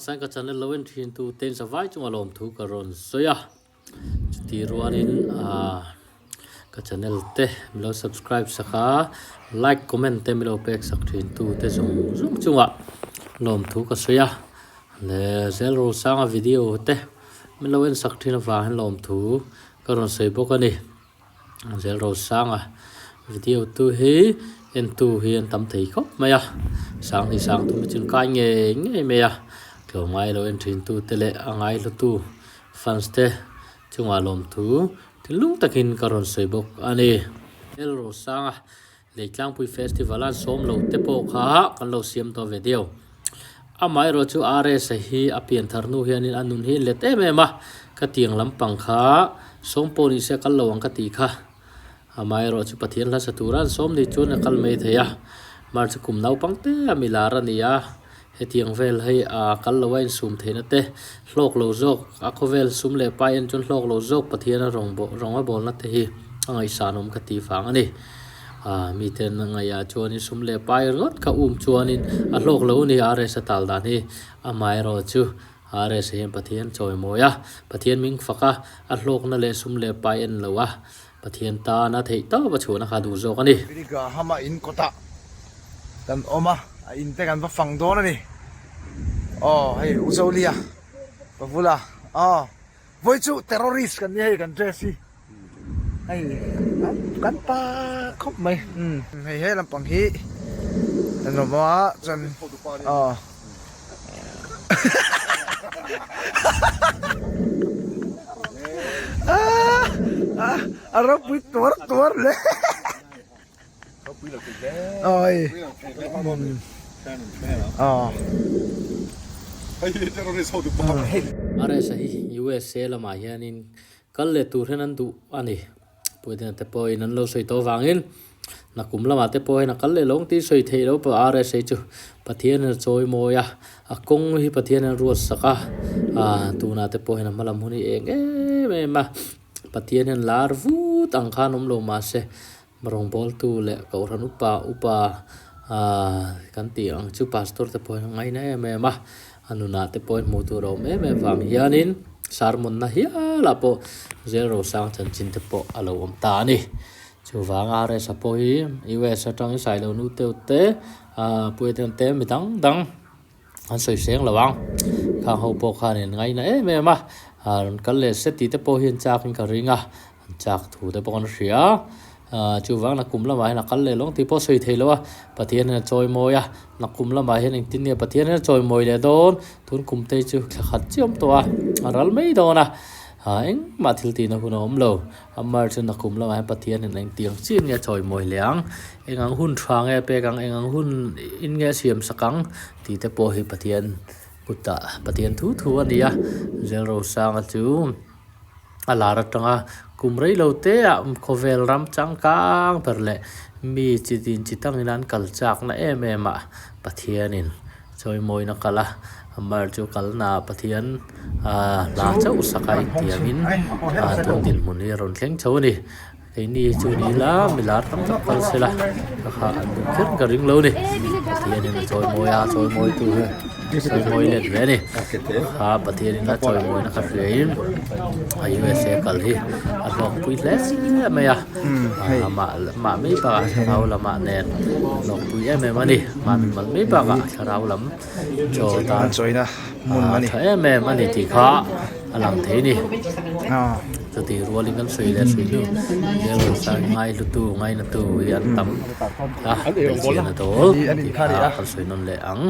Sain ka channel lo en thin tu ten zavai chunga lawmthu ka rawn sawi a, chuti rualin ah ka channel te milo subscribe sak a, like comment te milo pek sak thin tu te zawng zawng chunga lawmthu ka sawi a, leh zel rosanga video te milo en sak thin avangin lawmthu ka rawn sawi bawk a ni. Zel Rosanga video tu hi entu hi an tam thei khawp mai a sang hi sang thum hi chu kai ngei ngei mai a tlawmngai lo en thin tu te leh a ngai hlu tu fans te chungah lawmthu thinlung takin ka rawn sawi bawk a ni. Zel Rosanga Leitlangpui Festival a sawm lo te pawh kha kan lo siam tawh video. Amaherawh chu RS-a hi a pian thar hnu hianin a nun hi a let em em a, ka tiang lampang kha sawm pawh ni se a kal lo ang ka tih kha. Amaherawh chu Pathian hla sa tura an sawm ni chuan a kal mai thei a, March kum naupang te a milar a ni a, hetiang vel hei a kal lo a insum theihna te hlawk lo zawk, a khawvel sum leh pai en chuan hlawk lo zawk Pathian a rawng rawng a bawlna te hi a ngaihsanawm ka tih vang a ni. Aaa miten a ngaihah chuanin sum leh pai ringawt kha um chuanin a hlawk lo a ni RS a tal dan hi amaherawh chu RS hian Pathian chawimawi a, Pathian ming fak a, a hlawkna leh sum leh pai en lo a, Pathian tan a theih tawp a chhuahna kha duh zawk a ni. Billy Graham a in kawtah kan awm a, a in te kan va fang dawn a ni. Aw hei U Zolia ka vula aw vawi chu terrorist kan ni hei kan dress hi hei kan pa khawp mai umm hei he lampang hi kan awm a chuan aw. A ropui tuar tuar hle. Oi. RS hi USA lamah hianin kal leh tur hian an duh a ni. Puitlin te pawhin an lo sawi tawh avangin nakum lamah te pawh hian a kal leh lo ang tih sawi theih loh pawh RSA chu Pathian in a chawi mawi a, a kawng hi Pathian in a ruat sak a, ah tunah te pawh hian a hma lam hun hi eng em em a, Pathian hian lar vut ang khan awm lo mahse rawngbawltu leh Kohhran upa upa ah kan tih ang chu Pastor te pawh hian a ngaina em em a. A nunah te pawhin hmuh tur a awm em em vang hianin sermon-na hialah pawh Zel Rosang chanchin te pawh a lo awm ta a ni. Chuvanga RS-a pawh hi US atangin Sailo nu teu te, Puiaten te mi dang dang an sawi seng lo ang. Khang ho pawh khan in ngaina em em a, rawn kal leh se tih te pawh hi an chakin ka ring a, an chak thu te pawh kan hria. Chuvang nakum lamah hian a kal leh lawng tih pawh a sawi thei lo a, Pathian hian a chawi mawi a, nakum lamah hian engtin nge Pathian hian a chawi mawi leh dawn, tun kum te chu thla khat chiah awm tawh a, a ral mai dawn a, engmah thil tihna hun a awm lo, amar chu nakum lamah hian Pathian hian engtiang chiah nge a chawi mawi leh ang, eng ang hun tha nge a pek ang, eng ang hun in nge a siam sak ang tih te pawh hi Pathian kutah Pathian thu thu a ni a, Zelrosanga chu. A lar atanga kum rei lo te ah khawvel ram changkang ber leh mi chi tin chi tangin an kal chakna em em ah Pathianin chawimawina kal a, amar chu kalna ah Pathian ah hla chauh sak a intiangin ah tun dinhmun hi a rawn thleng chho a ni. Keini hi chu ni ila mi lar tam tak kal se la ka kha an duh kher ka ring lo ni Pathianin a chawimawi a chawimawi tu hi chawimawi let ve a ni kha Pathianin a chawimawina kha hriain a USA kal hi a hlawkpui hle mai a amah mah mai bakah thlarau lamah nen hlawkpui em em a ni mah mimal mai bakah thlarau lam chaw tan tha em em a ni tih kha a lang thei a ni. Chuti rualin kan sawi leh sawi hnu zel ho sang ngai hlutu ngainatu hi an tam a hmeichhian a dawl tih kha kan sawi nawn leh ang.